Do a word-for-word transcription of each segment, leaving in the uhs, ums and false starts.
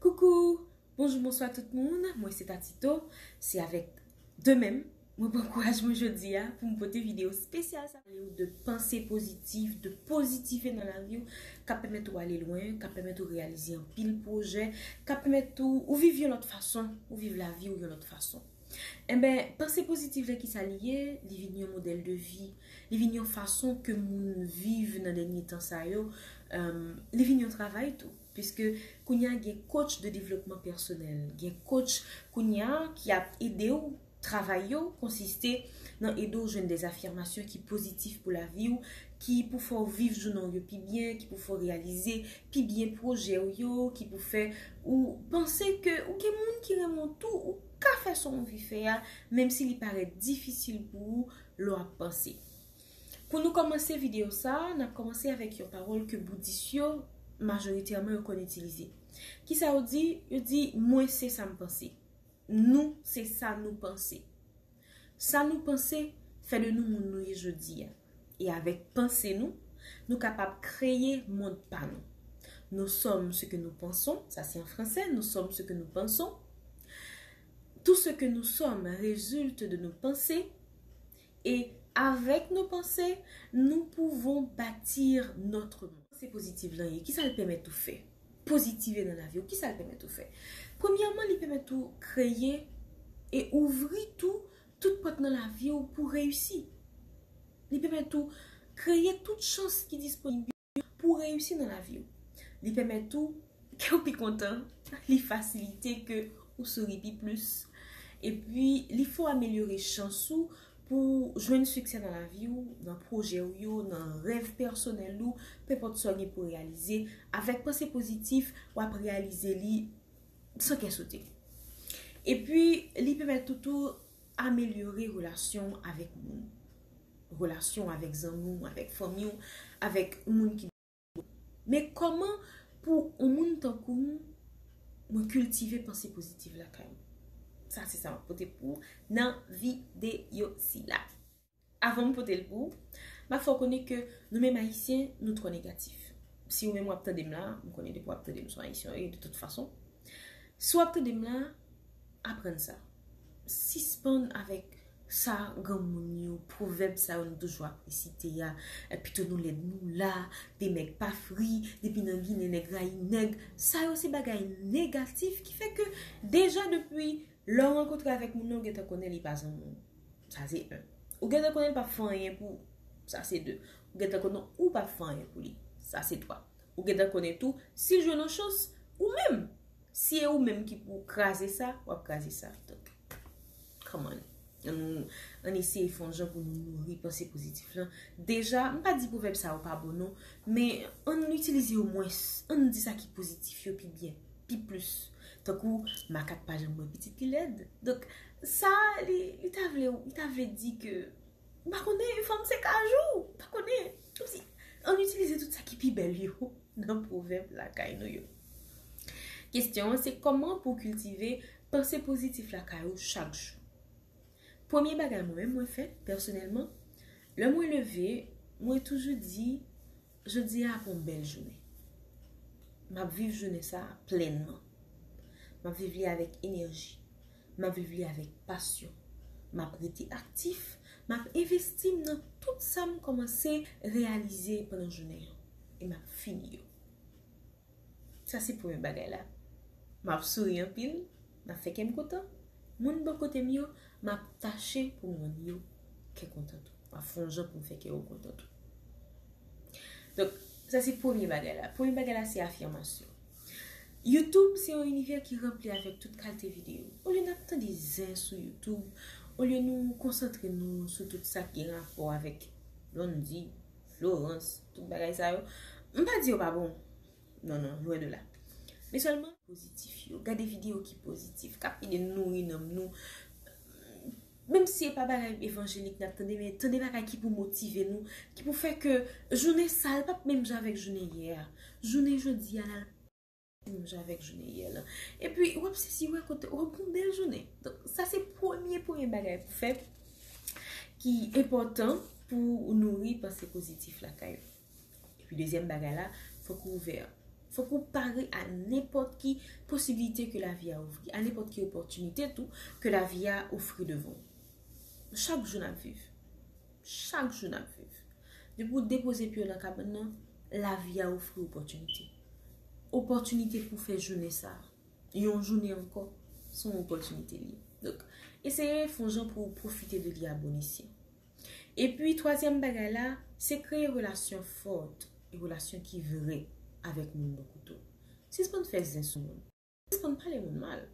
Koukou! Bonjou, bonswa tout moun. Mwen se Tatito. Se avèk de men m mwen pran kouraj mwen jodi a pou m pote videyo espesyal sa. Pale w de panse pozitif, de pozitive nan lavi w, k ap pèmèt ou ale lwen, k ap pèmèt ou reyalize anpil pwojè, k ap pèmèt ou, ou viv yon lòt fason, ou viv lavi w yon lòt fason. Enben, panse pozitif la, kisa li ye? Li vin yon modèl de vi. Li vin yon fason ke moun viv nan dènye tan sa yo. Em, li vin yon travay tou. Piske kounye a gen coach de développement personnel, gen coach kounye a ki ap ede w. Travay yo konsiste nan ede w jwenn de afirmasyon ki pozitif pou lavi w, ki pou fè w viv jounen w yo pi byen, ki pou fè w reyalize pi byen pwojè w yo, ki pou fè ou panse ke ou gen moun ki renmen w tou, ou ka fè sa w anvi fè a, menm si li parèt difisil pou ou lè w ap panse. Pou nou kòmanse videyo sa a, n ap kòmanse avèk yon pawòl ke boudis yo, majoritèman, yo konn itilize. Kisa yo di? Yo di, "Mwen se sa m panse." Nou se sa nou panse. Sa nou panse fè de nou moun nou ye jodi a. E avèk panse nou, nou kapab kreye mond pa nou. Nous sommes ce que nous pensons, sa se an fransè, nous sommes ce que nous pensons. Tout ce que nous sommes résulte de nos pensées. Et avec nos pensées, nous pouvons bâtir notre monde. Panse pozitif lan ye, kisa l pèmèt ou fè? Pozitive nan lavi w, kisa l pèmèt ou fè? Premyèman, li pèmèt ou kreye e ouvri tou tout pòt nan lavi w pou reyisi. Li pèmèt ou kreye tout chans ki disponib pou reyisi nan lavi w. Li pèmèt ou ke w pi kontan, li fasilite ke ou souri pi plis. Epi, li fè w amelyore chans ou pou jwenn siksè nan lavi w, nan pwojè w yo, nan rèv pèsonèl ou, penpòt sa w gen pou reyalize. Avèk panse pozitif, w ap reyalize li san kè sote. Epi, li pèmèt ou tou amelyore relasyon w avèk moun. Relasyon w avèk zanmi w, avèk fanmi w, avèk moun ki Men kòman pou yon moun tankou m, mwen kiltive panse pozitif lakay mwen? Sa se sa m ap pote pou w nan videyo sila. Avan m pote l pou w, m ap fè w konnen ke nou menm Ayisyen, nou twò negatif. Si ou menm w ap tande m la, m konnen depi w ap tande m se yon Ayisyen w ye, de tout fason. Si w ap tande m la, aprann sa. Sispann avèk sa granmoun yo, pwovèb sa yo nou toujou ap resite a, pito nou lèd nou la, de mèg pa fri, depi nan Ginen nèg rayi nèg. Sa yo se bagay negatif ki fè ke deja depi lè w rankontre avèk moun nan, ou gentan konnen li pa zanmi w. Sa se en. Ou gentan konnen li p ap fè anyen pou ou. Sa se de. Ou gentan konnen ou p ap fè anyen pou li. Sa se twa. Ou gentan konnen tou, si l jwenn yon chans, ou menm, si e ou menm ki pou kraze sa, w ap kraze sa. Donk, come on. Ann, ann eseye fè yon jan pou nou nouri panse pozitif lan. Deja, m pa di pwovèb sa yo pa bon non, men ann itilize yo mwens. Ann di sa ki pozitif yo pi byen, pi plis. Tankou, makak pa janm wè pitit li lèd. Donk, sa, li, li ta vle, li ta vle di ke M pa konnen, fanm se kajou. M pa konnen. Kòmsi, ann itilize tout sa ki pi bèl yo nan pwovèb lakay nou yo. Kesyon an se kòman pou w kiltive panse pozitif lakay ou chak jou. Premye bagay mwen menm mwen fè, pèsonèlman, lè mwen leve, mwen toujou di, jodi a ap yon bèl jounen. M ap viv jounen sa a plènman. M ap viv li avèk enèji. M ap viv li avèk pasyon. M ap rete aktif. M ap envesti m nan tout sa m kòmanse reyalize pandan jounen an. E m ap fini yo. Sa se premye bagay la. M ap souri anpil. M ap fè kè m kontan. Moun bò kote m yo, m ap tache pou m rann yo kè kontan tou. M ap fè yon jan pou m fè kè yo kontan tou. Donk, sa se premye bagay la. Premye bagay la se afimasyon. YouTube se yon inivè ki ranpli avèk tout kalite videyo. Olye n ap tande zen sou YouTube, olye nou konsantre nou sou tout sa ki gen rapò avèk Blondy, Florence, tout bagay sa yo, m pa di yo pa bon. Non, non, lwen de la. Men sèlman pozitif yo. Gade videyo ki pozitif, k ap ede nouri nanm nou. Menm si e pa bagay evanjelik n ap tande, men tande bagay ki pou motive nou, ki pou fè ke jounen sa a, l p ap menm jan avèk jounen yè a. Jounen jodi a la, l p ap menm jan avèk jounen yè lan. Epi, w ap sezi, w ap kontan, w ap gen yon bèl jounen. Donk, sa se premye, premye bagay pou fè ki enpòtan pou nouri panse pozitif lakay ou. Epi dezyèm bagay la, fòk ou ouvè. Fòk ou pare a nenpòt ki posiblite ke lavi a ouvri, a nenpòt ki opòtinite tou ke lavi a ofri devan w. Chak jou n ap viv. Chak jou n ap viv. Depi w depoze pye w nan kabann nan, lavi a ofri opòtinite. Opòtinite pou w fè jounen sa a. Yon jounen ankò, se yon opòtinite li ye. Donk, eseye fè yon jan pou w pwofite de li a bon esyan. Epi, twazyèm bagay la, se kreye relasyon fòt e relasyon ki vre avèk moun bò kote w. Sispann fè zen sou moun. Sispann pale moun mal.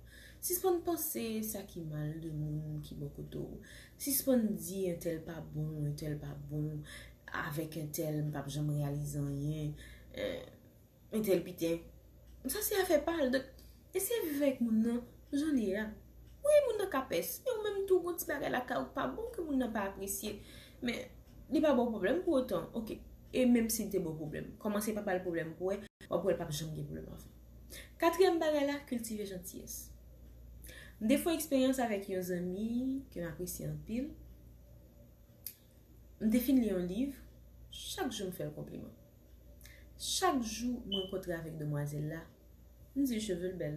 Sispann panse sa ki mal de moun ki bò kote w. Sispann di entèl pa bon, entèl pa bon, avèk entèl m p ap janm reyalize anyen. Eh, entèl piten. Sa se afè pa l. Donk, eseye viv avèk moun nan jan l ye a. Wi, moun nan ka pès. Men ou menm tou, gon ti bagay lakay ou k pa bon ke moun nan pa apresye. Men, li pa ba w pwoblèm pou otan. Oke. E menm si l te ba w pwoblèm, kòmanse pa ba l pwoblèm pou wè, w ap wè l p ap janm gen pwoblèm avè w. Katriyèm bagay la, kiltive jantiyès. M te fè yon eksperyans avèk yon zanmi ke m apresye anpil. M te fin li yon liv, chak jou m fè l konpliman. Chak jou m rankontre avèk demwazèl la, m di l cheve l bèl,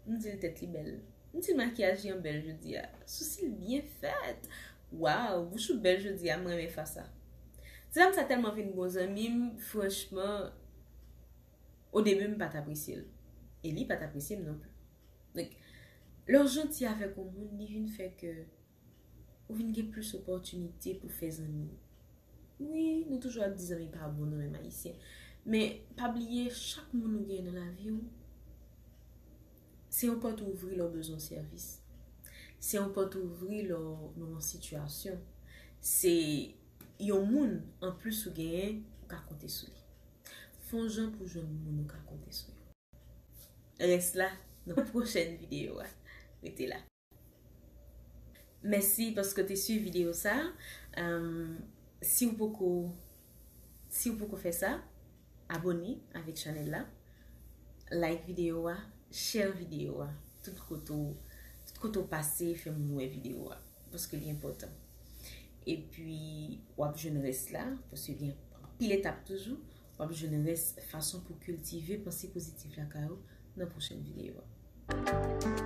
m di l tèt li bèl, m di l makiyaj li an bèl jodi a, sousi l byen fèt. Waw, bouch ou bèl jodi a, m renmen fas sa. Ti dam sa tèlman vin bon zanmi m, franchman, o debi m pa t apresye l. E li pa t apresye m non pli. Donk, lè w janti avèk yon moun, li vin fè ke ou vin gen plis opòtinite pou fè zanmi. Wi, nou toujou ap di zanmi pa bon nou menm Ayisyen. Men, pa bliye, chak moun ou gen nan lavi w, se yon pòt ou ouvri lè w bezwen sèvis. Se yon pòt ou ouvri lè w nan yon sitiyasyon. Se yon moun anplis ou genyen, ou ka konte sou li. Fè yon jan pou w jwenn moun ou ka konte sou yo. Rès la nan pwochèn videyo a. Rete la. Mèsi paske w te swiv videyo sa. Em, si w poko, si w poko fè sa, abòne avèk chanèl la. Like videyo a, share videyo a. Tout kote w, tout kote w pase, fè moun wè videyo a. Paske li enpòtan. Epi, w ap jwenn rès la, paske gen anpil etap toujou. W ap jwenn rès fason pou kiltive panse pozitif lakay ou nan pwochèn videyo a.